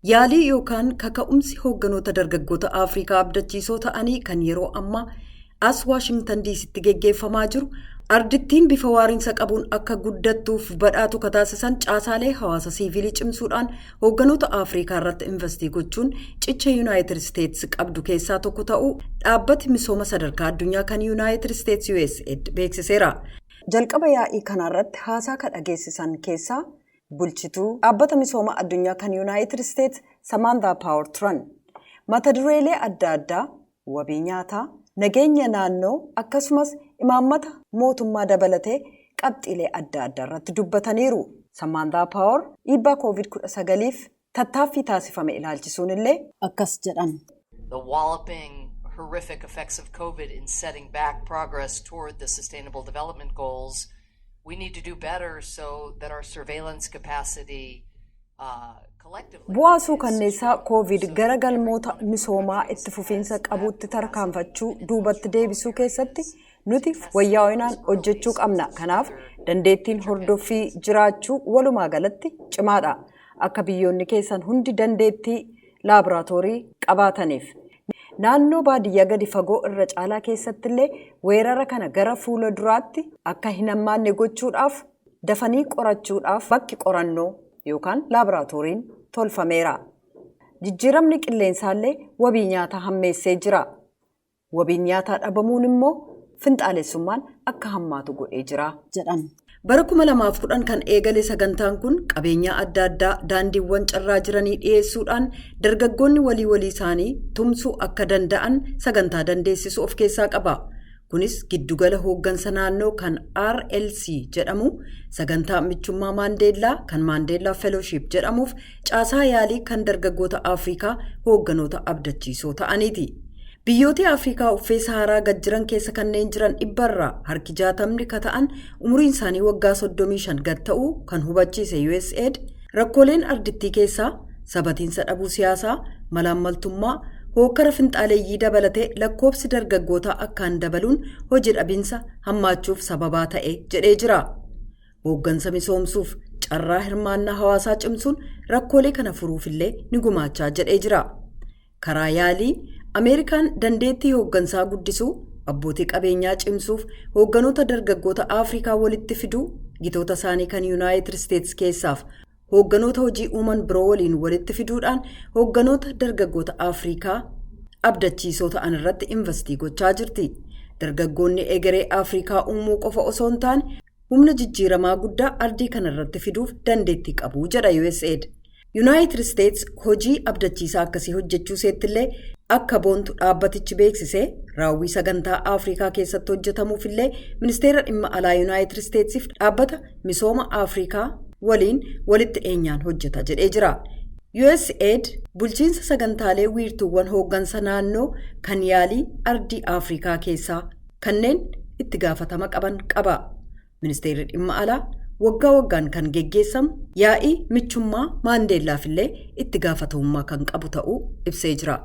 Yaalii yookaan kaka'umsi hoogganoota dargaggoota Afrikaa abdachiisoo ta'anii kan yeroo ammaa as Waashingtan DCtti geggeeffamaa jiru ardittiin bifa waariinsa qabuun akka guddattuuf badhaatu kataasisan caasaalee hawaasa siivilii cimsuudhaan hoogganoota Afrikaa irratti investii gochuun cicha Yuunaayitid Isteetsi qabdu keessaa tokko ta'uu dhaabbati misooma sadarkaa addunyaa kan Yuunaayitid Isteetsi USAID beeksiseera. Jalqaba yaa'ii kanarratti haasaa kan dhageessisan keessaa bulchituu dhaabbata misooma addunyaa kan Yuunaayitid Isteetsi Samaantaa Paawar turan. Mata dureelee adda addaa wabii nyaataa, nageenya naannoo akkasumas imaammata mootummaa dabalatee qabxiilee adda addaa irratti dubbataniiru. Samaantaa Paawar dhiibbaa COVID-19f tattaaffii taasifame ilaalchisuun illee akkas jedhan. The walloping, horrific effects of COVID in setting back progress toward the Sustainable Development Goals. We need to do better so that our surveillance capacity collectively. Bu'aa suukanneessaa Koovid gara galmoota misoomaa itti fufiinsa qabuutti tarkaanfachuu duubatti deebisuu keessatti nuti wayyaa'inaan hojjechuu qabna. Kanaaf dandeettiin hordoffii jiraachuu walumaa galatti cimaadha. Akka biyyoonni keessan hundi dandeettii laaboraatoorii qabaataniif. Naannoo baadiyyaa gadi fagoo irra caalaa keessatti illee weerara kana gara fuula duraatti akka hin hammaanne gochuudhaaf dafanii qorachuudhaaf bakki qorannoo yookaan laaboraatooriin tolfameera. Jijjiiramni qilleensaallee wabii nyaataa hammeessee jira. Wabiin nyaataa dhabamuun immoo finxaalessummaan akka hammaatu godhee jira jedhan. Bara 2010 kan eegale sagantaan kun qabeenya adda addaa daandiiwwan carraa jiranii dhiyeessuudhaan dargaggoonni walii walii isaanii tumsuu akka danda'an sagantaa dandeessisu of keessaa qaba. Kunis giddugala hooggansa naannoo kan RLC jedhamu, sagantaa michummaa Maandeellaa kan Maandeellaa Fellowship jedhamuuf caasaa yaalii kan dargaggoota Afrikaa hoogganoota abdachiisoo ta'aniiti. Biyyoota Afrikaa uffee Saharaa gad jiran keessa kanneen jiran 100rraa harki 60ni ka ta'an umuriin isaanii waggaa 35 gad ta'uu kan hubachiise USAID, rakkooleen ardittii keessaa sabatiinsa dhabuu siyaasaa, malaammaltummaa, hookkara finxaaleeyyii dabalatee lakkoofsi dargaggootaa akkaan dabaluun hojii dhabinsa hammaachuuf sababaa ta'e jedhee jira. Hooggansa misoomsuuf carraa hirmaannaa hawaasaa cimsuun rakkoolee kana furuufillee ni gumaachaa jedhee jira. Karaa yaalii Ameerikaan dandeettii hooggansaa guddisuu, abbootii qabeenyaa cimsuuf hoogganoota dargaggoota Afrikaa walitti fiduu, gitoota isaanii kan Yuunaayitid Isteetsi keessaaf hoogganoota hojii uuman biroo waliin walitti fiduudhaan hoogganoota dargaggoota Afrikaa abdachiisoo ta'an irratti investii gochaa jirti. Dargaggoonni egeree Afrikaa uumuu qofa osoo hin taane humna jijjiiramaa guddaa ardii kana irratti fiduuf dandeettii qabu jedha USAID. Yuunaayitid Isteetsi hojii abdachiisaa akkasii hojjechuu isheettillee akka boontu dhaabbatichi beeksisee, raawwii sagantaa Afrikaa keessatti hojjetamuufillee ministeera dhimma alaa Yuunaayitid Isteetsiif dhaabbata misooma Afrikaa waliin walitti dhiyeenyaan hojjeta jedhee jira. USAID bulchiinsa sagantaalee wiirtuuwwan hooggansa naannoo kan yaalii ardii Afrikaa keessaa kanneen itti gaafatama qaban qaba. Ministeerri dhimma alaa waggaa waggaan kan geggeessamu yaa'ii michummaa Maandeellaaf illee itti gaafatamummaa kan qabu ta'uu ibsee jira.